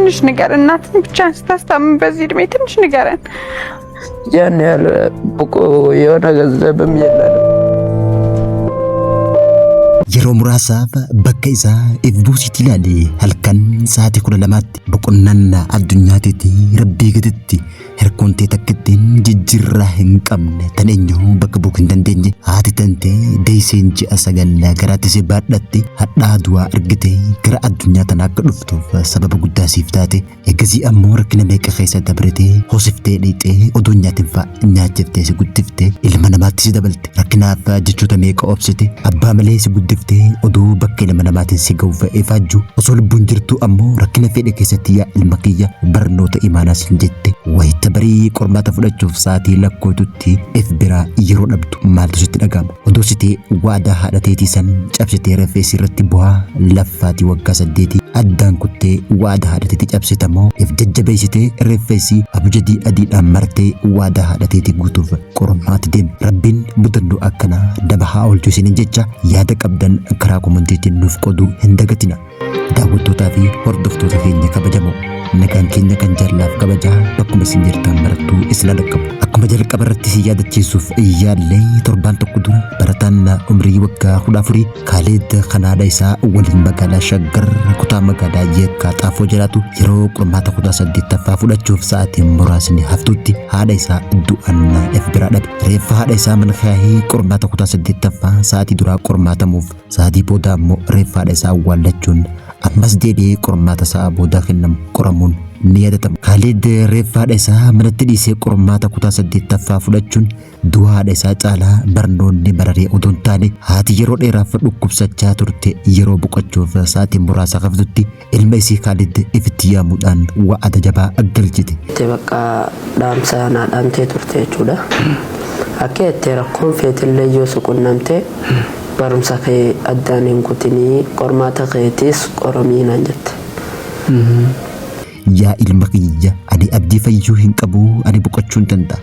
ትንሽ ንገረን። እናትን ብቻህን ስታስታምም በዚህ እድሜ ትንሽ ንገረን። ያን ያህል ብቁ የሆነ ገንዘብም የለንም። Yeroo muraasaaf bakka isaa if buusiitii ilaali. Halkan sa'aatii 12tti boqonnaan addunyaatiitti rabbii gaditti hirkoon tee takkittiin jijjiirraa hin qabne tan eenyu bakka bu'uu hin dandeenye haati tantee deesseen ji'a 9 garaatti si baadhatte hadhaa du'aa argite gara addunyaa tanaa akka dhuftuuf sababa guddaa siif taate. Egasii ammoo rakkina meeqa keessa dabrete hoosiftee dhiixee odoo nyaatiin fa'a nyaachiftee si guddifte ilma namaatti si dabalte rakkinaaf jechoota meeqa obsite abbaa malee si guddifte odoo bakka ilma namaatiin si ga'uuf ifaajju osoo lubbuun jirtu ammoo rakkina fedhe keessatti yaa ilma kiyya barnoota imaanaa siin jette. Wayita barii qormaata fudhachuuf sa'aatii lakkootutti if biraa yeroo dhabdu maaltu sitti dhaga'ama? Odoo sitee waadaa haadha teetii san cabsitee rafeessi irratti bu'aa laffaatii waggaa 8 addaan kuttee waadaa haadha teetii cabsitamoo if jajjabeessitee rafeessi abjadii adiidhaan martee waadaa haadha teetii guutuuf qormaata deemte? Rabbiin mudannoo akkanaa nama haa oolchu isiniin jecha yaada qabdan karaa komantiitiin nuuf qooduu hin dagatina. Daawwattootaa fi hordoftoota keenya kabajamoo, nagaan keenya kan jaallaaf kabajaa bakkuma isin jirtan marattuu isin dhaqqabu. Akkuma jalqaba irratti si yaadachiisuuf yaallee torbaan tokko dura barataan umrii waggaa 14 Kaaleed kan haadha isaa waliin magaalaa Shaggar kutaa magaalaa Yeekkaa Xaafoo jiraatu yeroo qormaata kutaa 8ffaa fudhachuuf sa'aatiin muraasni haftutti haadha isaa du'an if biraa dhabe. Reeffa haadha isaa mana kaahee qormaata kutaa 8ffaa sa'aatii duraa qormaatamuuf sa'aatii booda ammoo reeffa haadha isaa awwaallachuun ammas deebi'ee qormaata sa'a boodaa kennamu qoramuun ni yaadatama. Kaaleed reeffa haadha isaa manatti dhiisee qormaata kutaa 8ffaa fudhachuun du'a haadha isaa caalaa barnoonni mararee odoo hin taane haati yeroo dheeraaf dhukkubsachaa turte yeroo boqochuuf sa'aatii muraasa haftutti ilma isii Kaaleed ifitti yaamuudhaan wa'ada jabaa galchite. Bakka dhaamsa naa dhaamtee turte jechuudha. Akka jettee rakkoon feetillee yoo si qunnamte barumsa kee addaan hin kutinii qormaata keetiis qoramii naan jette. Yaa ilma kiyya, ani abdii fayyuu hin qabu, ani boqochuu hin danda'a.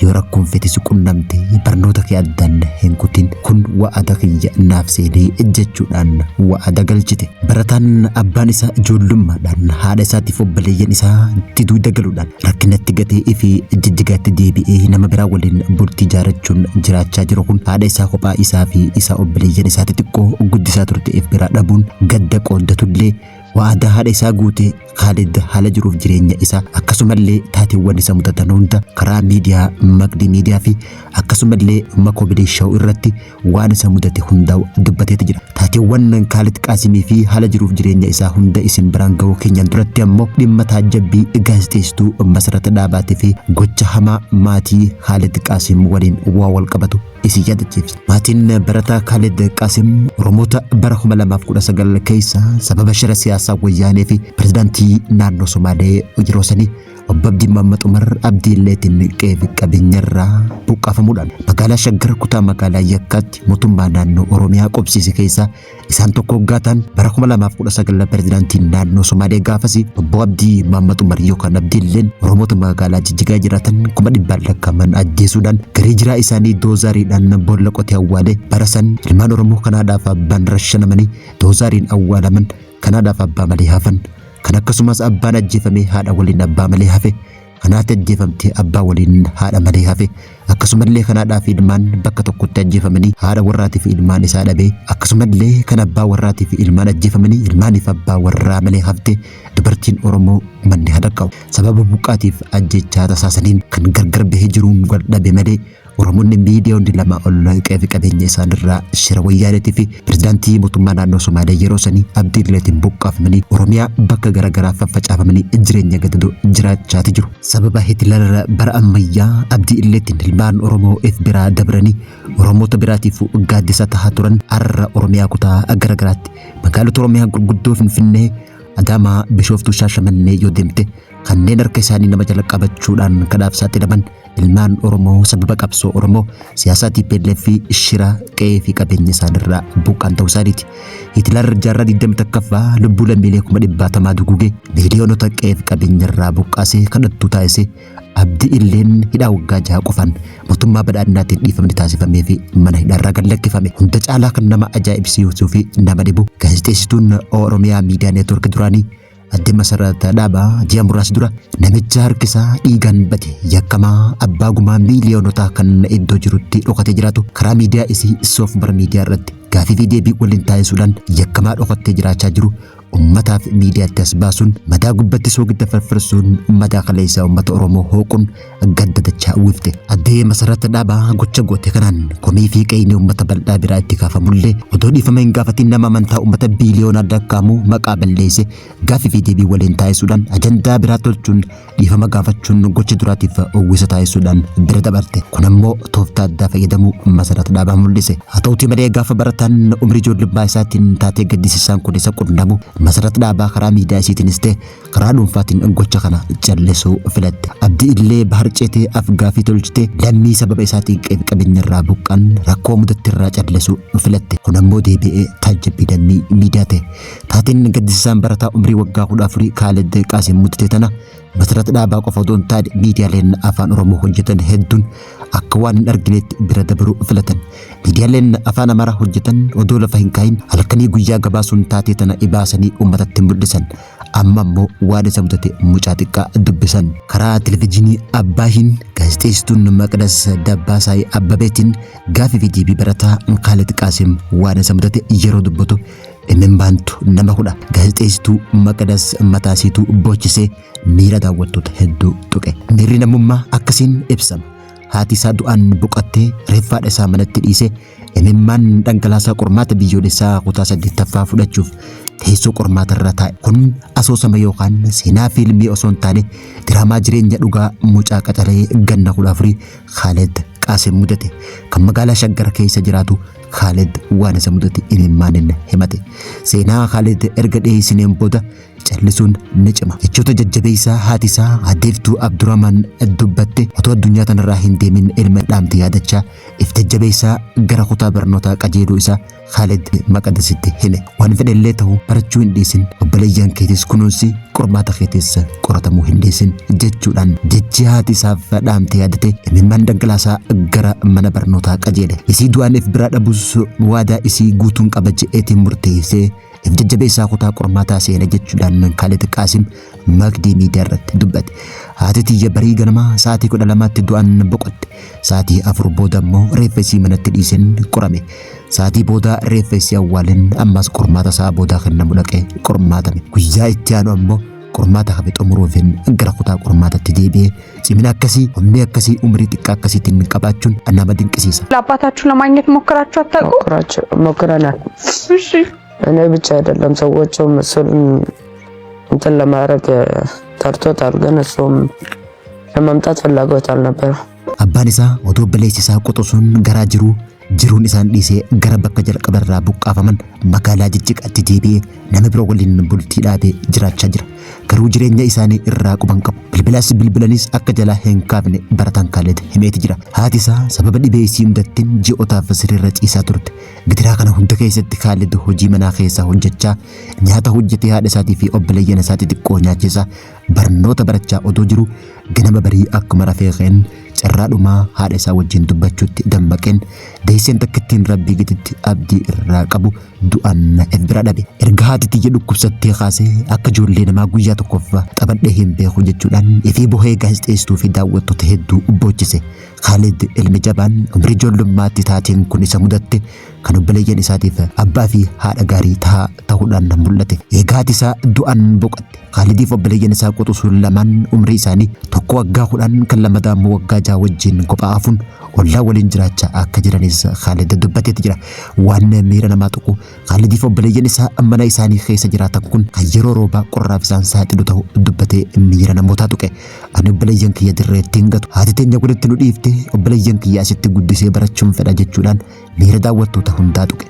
Yoo rakkoon fete si qunnamte barnoota kee addaan hin kutin, kun wa'ada kiyya naaf seenee jechuudhaan wa'ada galchite. Barataan abbaan isaa ijoollummaadhaan haadha isaatiif obboleeyyan isaa diduu dagaluudhaan rakkinatti gatee fi jijjigaatti deebi'ee nama biraa waliin bultii ijaarrachuun jiraachaa jiru kun haadha isaa kophaa isaa fi isaa obboleeyyan isaa xixiqqoo guddisaa turte if biraa dhabuun gadda qooddatullee wa'ada haadha isaa guute. Kaalid haala jiruuf jireenya isaa akkasumallee taateewwan isa mudatan hunda karaa miidiyaa Maqdii Miidiyaa fi akkasumallee Makobilee Shaw irratti waan isa mudate hunda dubbateeti jira. Taateewwan Kaalid Qaasimii fi haala jiruuf jireenya isaa hunda isin biraan ga'uu keenyaan duratti ammoo dhimma taajjabbii gaazexeessituu Masarata Dhaabaatii fi gocha hamaa maatii Kaalid Qaasim waliin waa wal qabatu isin yaadachiifna. Maatiin barataa Kaalid Qaasim Oromoota bara 2019 keessa sababa shira siyaasaa wayyaanee fi pirezidaantii naannoo Somaalee yeroo sanii obbo Abdii Mahammad Umar Abdii Illeetiin qe'ee fi qabeenyarraa buqqaafamuudhaan magaalaa Shaggar kutaa magaalaa Yakkaatti mootummaa naannoo Oromiyaa qubsiise keessaa isaan tokko hoggaa ta'an bara 2019 pirezidaantiin naannoo Somaalee gaafasii obbo Abdii Mahammad Umar yookaan Abdii Illeen Oromoota magaalaa Jijjigaa jiraatan 100,000 lakkaa'aman ajjeesuudhaan garii jiraa isaanii doozaariidhaan boolla qotee awwaale. Bara san ilmaan Oromoo kanaadhaaf abbaan rashanamanii doozaariin awwaalaman, kanaadhaaf abbaa malee hafan, kan akkasumas abbaan ajjeefamee haadha waliin abbaa malee hafe, kanaatti ajjeefamtee abbaa waliin haadha malee hafe, akkasumallee kanaadhaaf ilmaan bakka tokkotti ajjeefamanii haadha warraatii fi ilmaan isaa dhabee, akkasumallee kan abbaa warraatii fi ilmaan ajjeefamanii ilmaaniif abbaa warraa malee hafte dubartiin Oromoo manni hadhaqqabu sababa buqqaatiif ajjechaa tasaasaniin kan gargar bahee jiruun wal dhabe malee Oromoonni miiliyoonni 2 ol qe'ee fi qabeenya isaanirraa shira wayyaaneetii fi pirezidaantii mootummaa naannoo Somaalee yeroo sanii Abdii Illeetiin buqqaafamanii Oromiyaa bakka garaagaraa faffacaafamanii jireenya gadadoo jiraachaati jiru. Sababa Hitler bara ammayyaa Abdii Illeetiin ilmaan Oromoo if biraa dabranii Oromoota biraatiif gaaddisa tahaa turan har'a Oromiyaa kutaa garaagaraatti magaalota Oromiyaa gurguddoo Finfinnee, Adaamaa, Bishooftuu, Shaashamannee yoo deemte kanneen harka isaanii nama jala qabachuudhaan kadhaaf saaxilaman ilmaan Oromoo sababa qabsoo Oromoo siyaasaa TPLF fi shira qe'ee fi qabeenya isaanirraa buqqaan ta'uu isaaniiti. Hitler jaarraa 21ffaa lubbuu lammiilee 100,000 duguugee miiliyoonota qe'ee fi qabeenyarraa buqqaasee kadhattuu taasise Abdii Illeen hidhaa waggaa 6 qofaan mootummaa badhaadhinaatiin dhiifamni taasifamee fi mana hidhaarraa gad lakkifame. Hunda caalaa kan nama ajaa'ibsiisuu fi nama dhibu gaazexeessituun Oromiyaa Miidiyaa Neetwoork duraanii Addee Masarat Dhaabaa ji'a muraasa dura namicha harki isaa dhiigaan bade yakkamaa abbaa gumaa miiliyoonotaa kan iddoo jirutti dhokatee jiraatu karaa miidiyaa isii Soof Umar Miidiyaa irratti gaafii fi deebii waliin taasisuudhaan yakkamaa dhokattee jiraachaa jiru ummataaf miidiyaatti as baasuun madaa gubbatti soogidda firfirsuun madaa kaleessaa ummata Oromoo hooquun gadda dachaa uwwifte. Addee Masarat Dhaabaa gocha goote kanaan komii fi qeeyni ummata bal'aa biraa itti kaafamullee otoo dhiifama hin gaafatin nama amantaa ummata biiliyoonaan lakkaa'amu maqaa balleesse gaaffii fi deebii waliin taasisuudhaan ajandaa biraa tolchuun dhiifama gaafachuun gocha duraatiif uwwisa taasisuudhaan bira dabarte. Kun ammoo tooftaa addaa fayyadamuu Masarat Dhaabaa mul'ise. Haa ta'utii malee gaafa barataan umrii ijoollummaa isaatiin taatee gaddisiisaan kun isa qunnamu Masarat Dhaabaa karaa miidiyaa isiitiinis ta'e karaa dhuunfaatiin gocha kana callisuu filatte. Abdii illee bahar ceetee af-gaaffii tolchite lammii sababa isaatiin qe'ee qabeenya irraa buqqan rakkoo mudatte irraa callisuu filatte. Kun ammoo deebi'ee taajjabbii lammii miidiyaa ta'e. Taateen gaddisiisaan barataa umrii waggaa 14 Kaalid Qaasim mudate tana Masarat Dhaabaa qofa otoo hin taane miidiyaaleen afaan Oromoo hojjetan hedduun akka waan hin argineetti bira dabaruu filatan. Miidiyaaleen afaan Amaaraa hojjetan odoo lafa hin kaayin halkanii guyyaa gabaasuun taatee tana ibaasanii uummatatti mul'isan. Amma ammoo waan isa mudate mucaa xiqqaa dubbisan. Karaa televijiinii Abbaahiin gaazexeessituun Maqdas Dabbaasaay Abbabeetiin gaafii fi deebii barataa Kaalid Qaasim waan isa mudate yeroo dubbatu imimmaantu nama hudha. Gaazexeessituu Maqdas mataasiitu boochisee miira daawwattoota hedduu tuqe. Miirri namummaa akkasiin ibsama. Haati isaa du'aan boqottee reeffa haadha isaa manatti dhiisee imimmaan dhangalaasaa qormaata biyyoolessaa kutaa 8ffaa fudhachuuf teessoo qormaata irra taa'e. Kun asoosama yookaan seenaa fiilmii osoo hin taane diraamaa jireenya dhugaa mucaa qaxalee ganna 14 Kaaled Qaasim mudate. Kan magaalaa Shaggar keessa jiraatu Kaaled waan isa mudate imimmaanin himate. Seenaa Kaaled erga dhiyeessineen booda callisuun ni cima. Jechoota jajjabeessaa haati isaa Adeeftuu Abdurrahman dubbatte otoo addunyaa tanarraa hin deemin ilma dhaamte yaadachaa if jajjabeessaa gara kutaa barnootaa qajeeluu isaa Kaalid Maqadasitti hime. Waan fedhellee ta'u barachuu hin dhiisin, obboleeyyan keetis kunuunsi, qormaata keetis qoratamuu hin dhiisin jechuudhaan jechi haati isaaf dhaamte yaadate imimmaan dhangalaasaa gara mana barnootaa qajeele. Isii du'aan if biraa dhabus waadaa isii guutuun qaba je'eetiin murteessee if jajjabeessaa kutaa qormaataa seene jechuudhaan Kaalid Qaasim Magdii miidiyaa irratti dubbate. Haati tiyya barii ganamaa sa'aatii 12tti du'aan boqotte. Sa'aatii 4 booda immoo reeffa isii manatti dhiiseen qorame. Sa'aatii booda reeffa isii awwaaleen ammas qormaata sa'a boodaa kennamu dhaqee qormaatame. Guyyaa itti aanu ammoo qormaata hafe xumuruufin gara kutaa qormaatatti deebi'ee cimina akkasii, humni akkasii umrii xiqqaa akkasiitiin qabaachuun nama dinqisiisa. ለአባታችሁ ለማግኘት ሞክራችሁ አታውቁም? ሞክረናል። እሺ እኔ ብቻ አይደለም ሰዎቹም እሱን እንትን ለማድረግ ጠርቶታል፣ ግን እሱም ለመምጣት ፍላጎት አልነበረም። Abbaan isaa otoo obboleessi isaa quxusuun garaa jiruu jiruun isaan dhiisee gara bakka jalqaba irraa buqqaafaman magaalaa Jijjigaatti deebi'ee nama biroo waliin bultii dhaabee jiraachaa jira. Garuu jireenya isaanii irraa quban qabu. Bilbilaas bilbilanis akka jalaa hin kaafne barataan Kaaled himeeti jira. Haati isaa sababa dhibee isii mudatteen ji'ootaaf sirriirra ciisaa turte. Gidiraa kana hunda keessatti Kaaled hojii manaa keessaa hojjechaa nyaata hojjetee haadha isaatii fi obboleeyyan isaa xixiqqoo nyaachisaa barnoota barachaa otoo jiru ganama barii akkuma rafee ka'een carraa dhumaa haadha isaa wajjin dubbachuutti dammaqeen deesseen takkittiin rabbii gaditti abdii irraa qabu du'aan if bira dhabe. Erga haati tiyya dhukkubsattee kaasee akka ijoollee namaa guyyaa tokkoof taphadhee hin beeku jechuudhaan ifii bohee gaazexeesstuu fi daawwattoota hedduu boochise. Kaalid ilmi jabaan umrii ijoollummaatti taateen kun isa mudatte kan obboleeyyan isaatiif abbaa fi haadha gaarii ta'uudhaan mul'ate. Egaa haati isaa du'aan boqotte. Kaalidiif obboleeyyan isaa quxusuun lamaan umrii isaanii tokko waggaa 10 kan lammataa immoo waggaa 6 wajjin kophaa hafuun ollaa waliin jiraachaa akka jiranis Kaalid dubbateeti jira. Waan miira namaa tuqu Kaalidiif obboleeyyan isaa mana isaanii keessa jiraatan kun kan yeroo roobaa qorraaf isaan saaxilu ta'u dubbatee miira namootaa tuqe. Ani obboleeyyan kiyya dirreetti hin gatu. Haati teenya walitti nu dhiifte obboleeyyan kiyya asitti guddisee barachuun fedha jechuudhaan miira daawwattoota hundaa tuqe.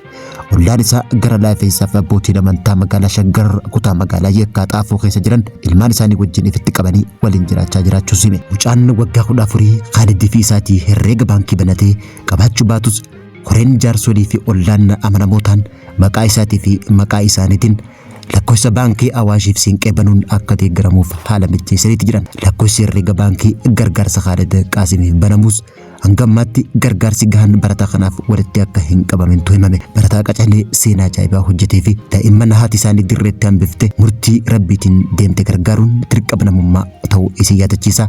Ollaan isaa gara laafeessaa fi abbootiin amantaa magaalaa Shaggar kutaa magaalaa Yekkaa Xaafoo keessa jiran ilmaan isaanii wajjin ifitti qabanii waliin jiraachaa jiraachuu hime. Mucaan waggaa 14 Kaalid fi isaatii herreega baankii banatee qabaachuu baatus koreen jaarsolii fi ollaan amanamootaan maqaa isaatii fi maqaa isaaniitiin lakkoofsa baankii Awaashiif Siinqee banuun akka deeggaramuuf haala mijeessaniiti jiran. Lakkoofsi herreega baankii gargaarsa Kaalid Qaasimiif banamus Hanga ammaatti gargaarsi gahaan barataa kanaaf walitti akka hin qabamintu himame. Barataa qacalee seenaa ajaa'ibaa hojjetee fi daa'imman haati isaanii dirreetti hambifte murtii rabbiitiin deemte gargaaruun dirqama namummaa ta'uu isin yaadachiisa.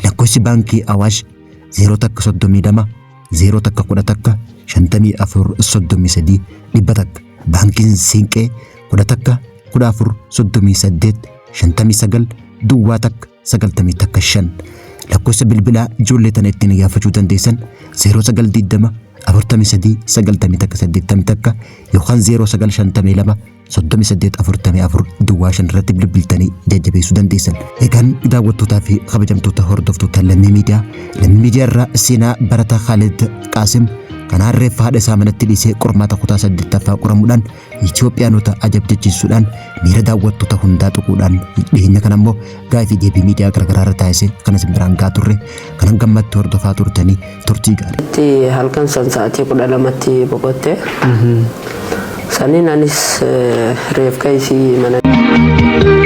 Lakkoofsi baankii Awaash 0 takka 32 0 takka 11 54 33 100. Baankiin Siinqee 11 14 38 59 duwwaa takka 91 5. Lakkoofsa bilbilaa ijoollee tana ittiin iyyaafachuu dandeessan 0920 43 91 81 yookaan 0952 38 44 duwwaa 5 irratti bilbiltanii jajjabeessuu dandeessan. Egaan daawwattootaa fi kabajamtoota hordoftoota Lammii Miidiyaa, Lammii Miidiyaa irraa seenaa barataa Khaalid Qaasim kan harreeffa haadha isaa manatti dhiisee qormaata kutaa 8ffaa qoramuudhaan Itoophiyaanota ajab jechiisuudhaan miira daawwattoota hundaa tuquudhaan dhiyeenya kana immoo gaafii deebii miidiyaa garaagaraa irra taasise kan isin biraan gahaa turre kan hanga ammatti hordofaa turtanii turtii gaarii. Itti halkan san sa'aatii 12tti boqotte. Saniin anis reefka isii mana.